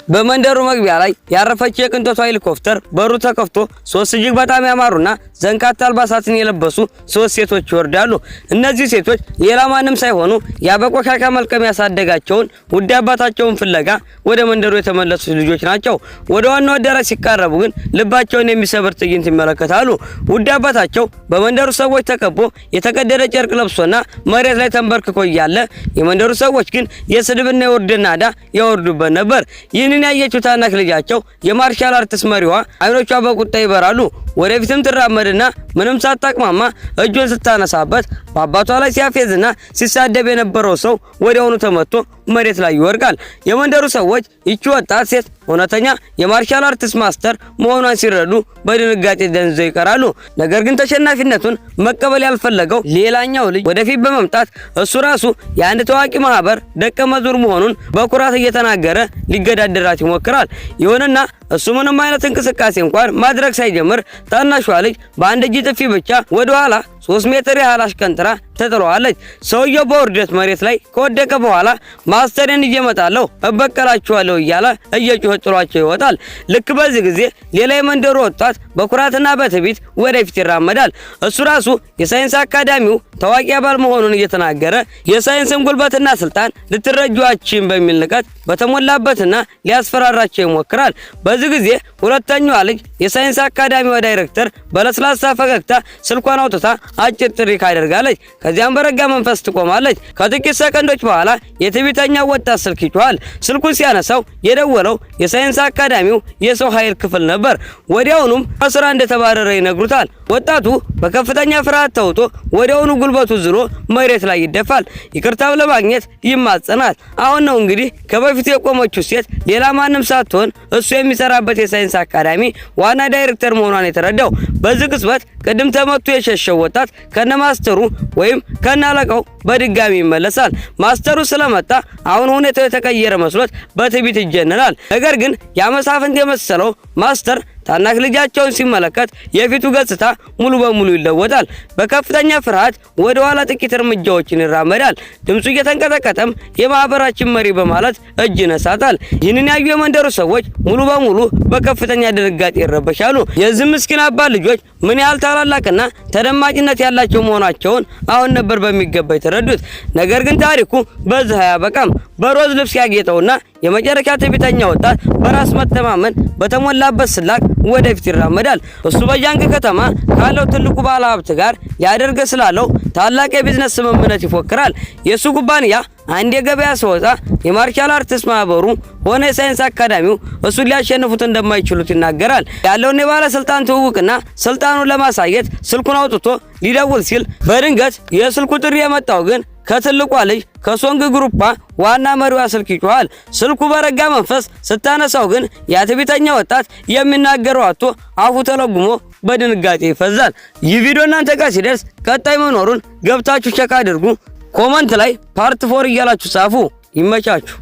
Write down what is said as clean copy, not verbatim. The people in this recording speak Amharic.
በመንደሩ መግቢያ ላይ ያረፈችው የቅንጦቷ ሄሊኮፕተር በሩ ተከፍቶ ሶስት እጅግ በጣም ያማሩና ዘንካታ አልባሳትን የለበሱ ሶስት ሴቶች ይወርዳሉ። እነዚህ ሴቶች ሌላ ማንም ሳይሆኑ ያ በቆሻሻ መልቀም ያሳደጋቸውን ውድ አባታቸውን ፍለጋ ወደ መንደሩ የተመለሱ ልጆች ናቸው። ወደ ዋናው አዳራሽ ሲቃረቡ ግን ልባቸውን የሚሰብር ትዕይንት ይመለከታሉ። ውድ አባታቸው በመንደሩ ሰዎች ተከቦ የተቀደደ ጨርቅ ለብሶና መሬት ላይ ተንበርክኮ እያለ የመንደሩ ሰዎች ግን የስድብና የውርደት ናዳ ያወርዱበት ነበር። ይህንን ያየችው ታናሽ ልጃቸው የ martial arts መሪዋ አይኖቿ በቁጣ ይበራሉ። ወደፊትም ትራመድና ምንም ሳታቅማማ እጁን ስታነሳበት በአባቷ ላይ ሲያፌዝና ሲሳደብ የነበረው ሰው ወዲያውኑ ተመቶ መሬት ላይ ይወድቃል። የመንደሩ ሰዎች ይቺ ወጣት ሴት እውነተኛ የ martial arts master መሆኗን ሲረዱ በድንጋጤ ደንዝዘው ይቀራሉ። ነገር ግን ተሸናፊነቱን መቀበል ያልፈለገው ሌላኛው ልጅ ወደፊት በመምጣት እሱ ራሱ የአንድ ታዋቂ ማህበር ደቀ መዝሙር መሆኑን በኩራት እየተናገረ ሊገዳደራት ይሞክራል። ይሁንና እሱ ምንም አይነት እንቅስቃሴ እንኳን ማድረግ ሳይጀምር ታናሿ ልጅ በአንድ እጅ ጥፊ ብቻ ወደ ኋላ 3 ሜትር ያህል አሽቀንጥራ ትጥለዋለች። ሰውየው በውርደት መሬት ላይ ከወደቀ በኋላ ማስተሬን ይዤ እመጣለሁ፣ እበቀላችኋለሁ እያለ እየጮኸ ጥሏቸው ይወጣል። ልክ በዚህ ጊዜ ሌላ የመንደሩ ወጣት በኩራትና በትዕቢት ወደፊት ይራመዳል። እሱ ራሱ የሳይንስ አካዳሚው ታዋቂ አባል መሆኑን እየተናገረ የሳይንስን ጉልበትና ስልጣን ልትረጇችን በሚል ንቀት በተሞላበትና ሊያስፈራራቸው ይሞክራል። በዚህ ጊዜ ሁለተኛዋ ልጅ የሳይንስ አካዳሚዋ ዳይሬክተር በለስላሳ ፈገግታ ስልኳን አውጥታ አጭር ጥሪ ታደርጋለች። ከዚያም በረጋ መንፈስ ትቆማለች። ከጥቂት ሰከንዶች በኋላ የትዕቢተኛው ወጣት ስልክ ይጮሃል። ስልኩን ሲያነሳው የደወለው የሳይንስ አካዳሚው የሰው ኃይል ክፍል ነበር። ወዲያውኑም ከስራ እንደተባረረ ይነግሩታል። ወጣቱ በከፍተኛ ፍርሃት ተውጦ ወዲያውኑ ጉልበቱ ዝሎ መሬት ላይ ይደፋል። ይቅርታም ለማግኘት ይማጸናል። አሁን ነው እንግዲህ ከበፊቱ የቆመችው ሴት ሌላ ማንም ሳትሆን እሱ የሚሰራበት የሳይንስ አካዳሚ ዋና ዳይሬክተር መሆኗን የተረዳው። በዚህ ቅጽበት ቅድም ተመቶ የሸሸው ወጣት ከነ ማስተሩ ወይም ከነ አለቃው በድጋሚ ይመለሳል። ማስተሩ ስለመጣ አሁን ሁኔታው የተቀየረ መስሎት በትዕቢት ይጀነናል። ነገር ግን ያ መሳፍንት የመሰለው ማስተር ታናሽ ልጃቸውን ሲመለከት የፊቱ ገጽታ ሙሉ በሙሉ ይለወጣል። በከፍተኛ ፍርሃት ወደ ኋላ ጥቂት እርምጃዎችን ይራመዳል። ድምፁ እየተንቀጠቀጠም የማህበራችን መሪ በማለት እጅ ይነሳታል። ይህንን ያዩ የመንደሩ ሰዎች ሙሉ በሙሉ በከፍተኛ ድንጋጤ ይረበሻሉ። የዚህ ምስኪን አባት ልጆች ምን ያህል ታላላቅና ተደማጭነት ያላቸው መሆናቸውን አሁን ነበር በሚገባ የተረዱት። ነገር ግን ታሪኩ በዚህ አያበቃም። በሮዝ ልብስ ያጌጠውና የመጨረሻ ትዕቢተኛ ወጣት በራስ መተማመን በተሞላበት ስላቅ ወደፊት ይራመዳል። እሱ በጃንግ ከተማ ካለው ትልቁ ባለ ሀብት ጋር ሊያደርግ ስላለው ታላቅ የቢዝነስ ስምምነት ይፎክራል። የእሱ ኩባንያ አንድ የገበያ ሲወጣ የ martial arts ማህበሩ ሆነ የሳይንስ አካዳሚው እሱን ሊያሸንፉት እንደማይችሉት ይናገራል። ያለውን የባለስልጣን ትውውቅና ስልጣኑን ለማሳየት ስልኩን አውጥቶ ሊደውል ሲል በድንገት የስልኩ ጥሪ የመጣው ግን ከትልቋ ልጅ ከሶንግ ግሩፓ ዋና መሪዋ ስልክ ይጮሃል። ስልኩ በረጋ መንፈስ ስታነሳው ግን ያ ትዕቢተኛ ወጣት የሚናገረው አጥቶ አፉ ተለጉሞ በድንጋጤ ይፈዛል። ይህ ቪዲዮ እናንተ ጋር ሲደርስ ቀጣይ መኖሩን ገብታችሁ check አድርጉ። Comment ላይ part 4 እያላችሁ ጻፉ። ይመቻችሁ።